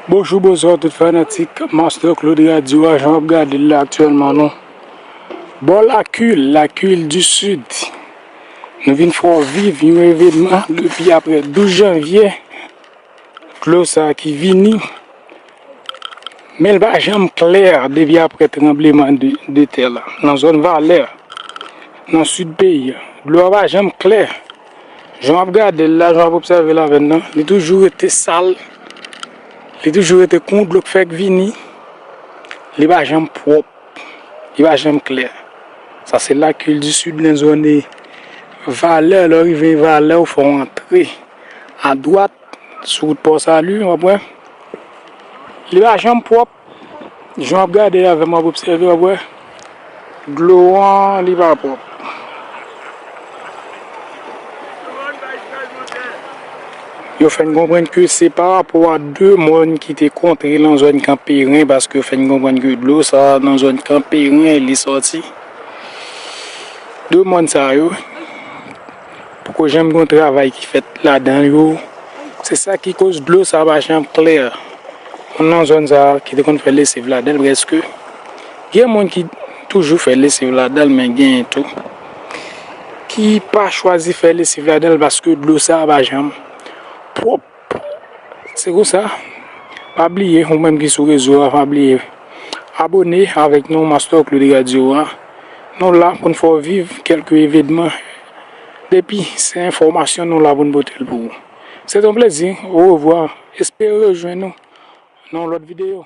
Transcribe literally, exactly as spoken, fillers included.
Bonjou, bonswa tout fanatik Master Claude Radio a, jan w ap gade l la aktyèlman nou bò Lakil, Lakil di Sid. Nou vin fè w viv yon evènman depi aprè douz janvye, dlo sa ki vini, men l pa janm klè depi aprè tranbleman de, de tè la, nan zòn Valè, nan sid peyi a. Dlo a pa janm klè. Jan w ap gade l la, jan w ap obsève l avè n nan, li toujou rete sal. Li toujou rete kon dlo k fèk vini. Li pa janm pwòp. Li pa janm klè. Sa se Lakil di Sid nan zòn Valè. Lè w rive Valè, ou fè w antre adwat sou wout Pò Sali, w ap wè. Li pa janm pwòp. Jan w ap gade avè m, w ap obsève, w ap wè. Dlo an, li pa pwòp. Yo fè n konprann ke se pa rapò a de mòn ki te kontre nan zòn Kanperen, paske yo fè n konprann ke dlo sa a nan zòn Kanperen li sòti. De mòn sa yo, poko janm gen yon travay ki fèt ladan yo. Se sa ki koz dlo sa a pa janm klè. Moun nan zòn sa a ki te konn fè lesiv ladan l, prèske gen moun ki toujou fè lesiv ladan l, men genyen tou ki pa chwazi fè lesiv ladan l paske dlo sa a pa janm pwòp. Se konsa, pa bliye, ou menm ki sou rezo a, pa bliye abòne avèk nou, Master Claude Radio a. Nou la pou n fè w viv kèlke evènman. Depi se enfòmasyon, nou la pou n pote l pou ou. Se te yon plezi. Orevwa. Espere rejwenn nou nan yon lòt videyo.